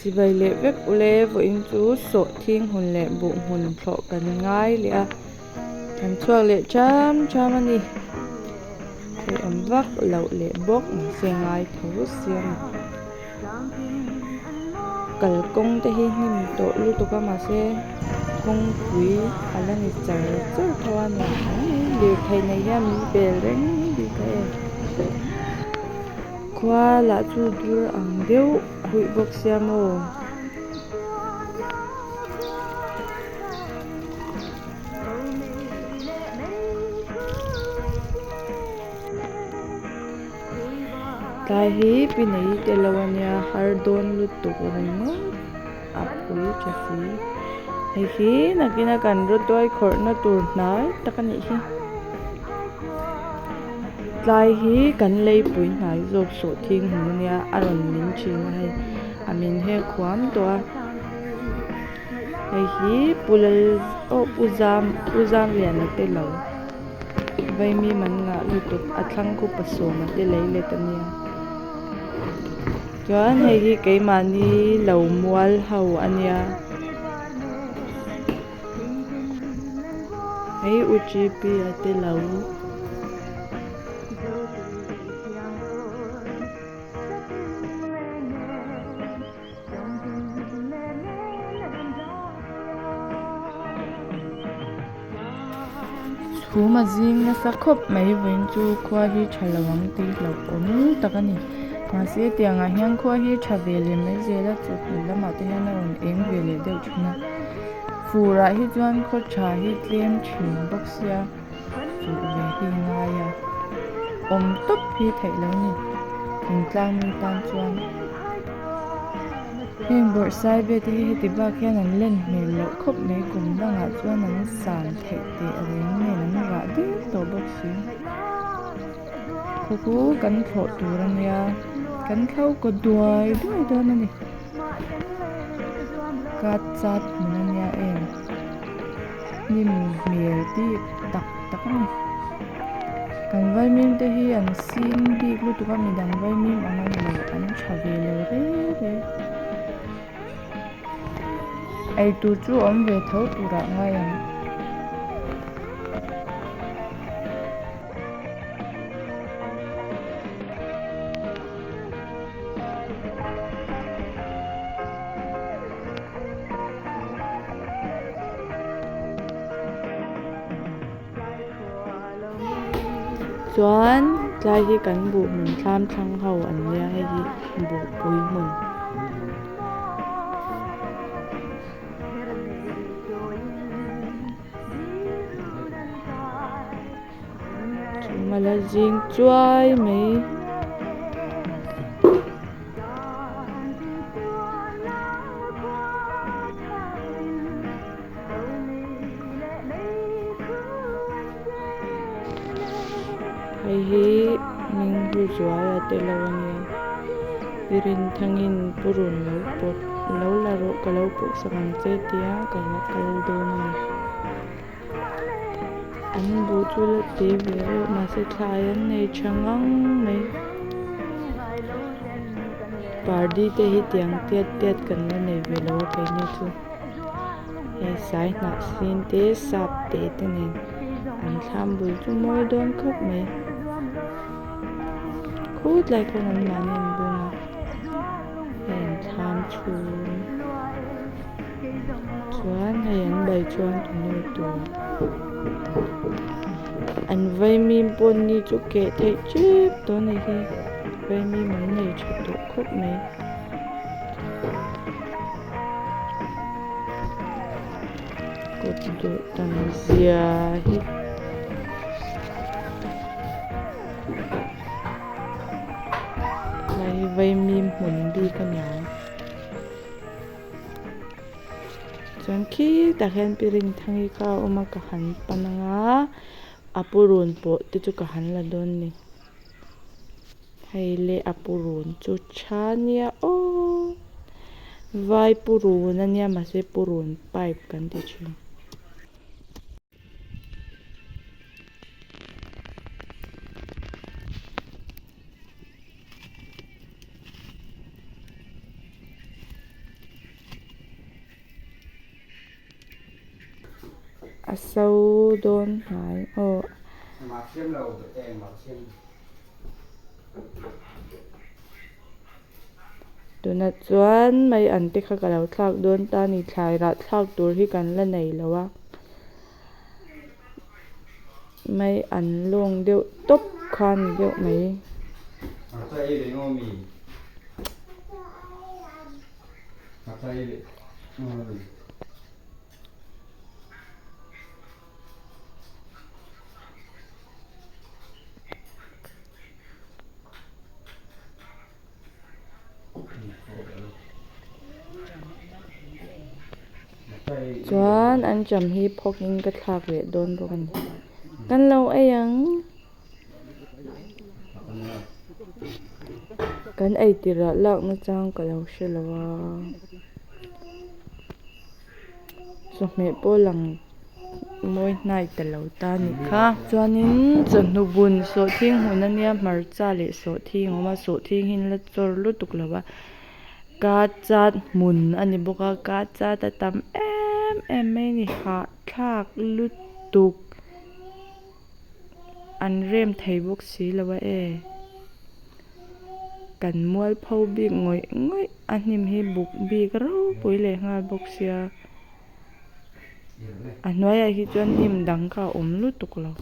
Chibai leh vek ule vawiin chu sawhthing hun leh buh hmun thlawh kan ngai leh a, kan chhuak leh cham cham a ni. Thei awm vak loh leh bawk mahse ngai tho si a ni. Kalkawng te hi hnim tawh lutuk a mahse kawngpui a la ni char char tho a nuam mai mai lirthei nei hian min pel reng bik a em. Khua lah chu dur ang deuh khuih bawk sia maw. Tlai hi pi nei te lo ania har dawn lutuk ringawt a pui tha si. Hei hi nakina kan rawtuai khawrhna tur hnai tak a nih hi. Tlai hi kan leipui hnai zawk sawhthing hmun ania a rawn min thin a hei a min hek huam tawh a. Hei hi pu lal aw pu zam pu zamliana te lo. Vaimim an ngah lutuk a thlang khu pasawma te lei let a nia. Chuan hei hi keimahni lo mual ho a nia. Hei U G P a te lo. Chhum a zing nasa khawp mai vawiin chu khua hi tha lo ang tih hlauhawm tak a ni mahse tiang ah hian khua hi tha ve leh mai zel a chawhnu lamah te hian a rawn eng ve leh deuh thin a fur ah hi chuan khaw tha hi tlem thin bawk sia chuh ve hi ngai a awm tawp hi theih lo ni thingtlang mi tan chuan. Heng bawrhsai vel te hi heti bak hian an len hmel loh khawp mai kum dangah chuan an san theih teh reng nen an rah deuh tawh bawk si. Khaw khu kan thlawh tur a nia kan thlo kaw duai duai dawn a ni. Kat chat hmun a nia em hnim hmel bik tak tak a ni. Kan vaimim te hi an sin bik lutuk a midang vaimim ang a ni lo an tha ve lo reng reng. Eitur chu awm ve tho turah ngai ang. Chuan tlai hi kan buh hmun thlam thlang ho an nia hei hi buhpui hmun. Chhum a la zing chuai mai. Hei hi Minghu zual a tel lo a nia Pirinthangin purun lo pawt lo la rawh ka lo pawh sak ang che tia ka la kal dawn a ni. An buh chu la te ve reuh mahse thlai an nei tha ngang mai. Pardi te hi tiang tiat tiat kan la nei ve lo a keini chu. Hei sai hnah sin te sap te te nen an thlam bul chu mawi dawn khawp mai. Khutlai khawn an mahni an bung a hei an thlam chhung chuan hei an bai chuan tunu tur an vaimim pawh ni chu keh theih tep tawh a ni hi vaimim an nei tha tawh khawp mai. Kawt dawh tam zia hi. Lai hi vaimim hmun bik a niang. Chuan khitah hian pi Rinthangi kha a awm a ka han pan anga a purun pawh te chu ka han la dawn ni. Hei le a purun chu tha nia aw vai purun a nia mahse purun pipe kan ti thin. A so dawn hnai aw. Tunah chuan mai an te kha ka lo thlak dawn ta a ni thlai rah thlak tur hi kan la nei lo a mai an lawng deuh tawp kha a ni deuh mai. Chuan anṭam hi phawkin ka thlak leh dawn bawk a ni. Kan lo ei ang. Kan ei tirah lakna chang ka lo hre lo a. Chawhmeh pawh lang mawi hnai ta lo ta a nih kha. Chuanin chawhnu bun sawhthing hmun a nia hmarcha leh sawhthing a awm a sawhthing hi an la chawr lutuk lo a ka chat hmun a ni bawk a ka chat a tam em em mai a ni hahthlak lutuk an rem thei bawk si lo a e. Kan mualpho bik ngawih ngawih a hnim hi buk bik ropui leh nghal bawk sia a hnuaiah hi chuan hnim dang kha a awm lutuk lo.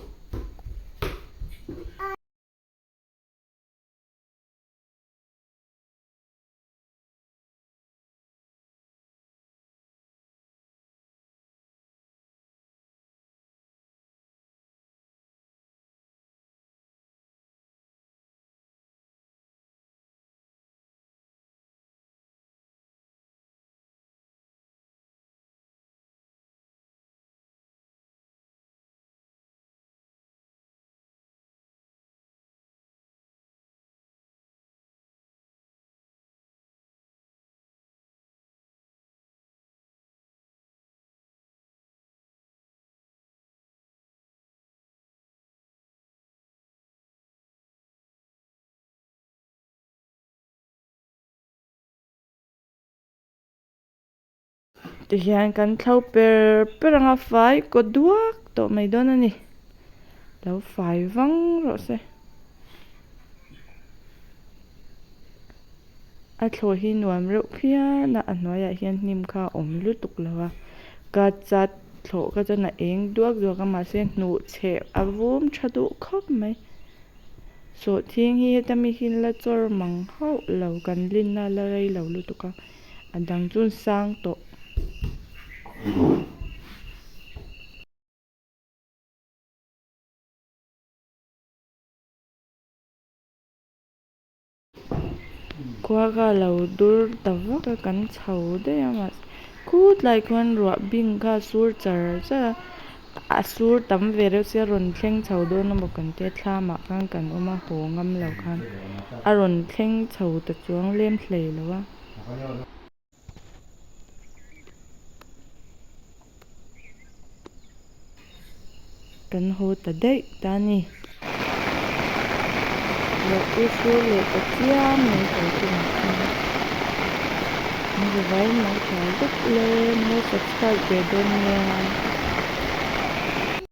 Tihian kan thlo per per anga fai kaw duak tawh mai dawn a ni. Lo fai vang rawh se. A thlawh hi nuam reuh phian a, a hnuaiah hian hnim kha a awm lutuk lo a, ka chat thlawh kha chuan a eng duak duak a mahse hnuh chheh a vum tha duh khawp mai. Sawhthing hi heta mi hi la chawr mang hauh lo kan linna la rei lo lutuk a, a dang chu sang tawh. Khua kha a lo dur ta vak a kan chho daih a mahse khutlai khuan ruah bing kha a sur char char a a sur tam ve reuh sia rawn thleng chho dawn emaw kan tia thlamah khan kan awm a haw ngam lo khan a rawn thleng chho ta chuang lem hlei lo a. Kan haw ta daih ta a ni. Ruah chu sur leh ta chiam mai kal tumah khan. An zavai mai tha vek le, min lo subscribe ve dawn nia.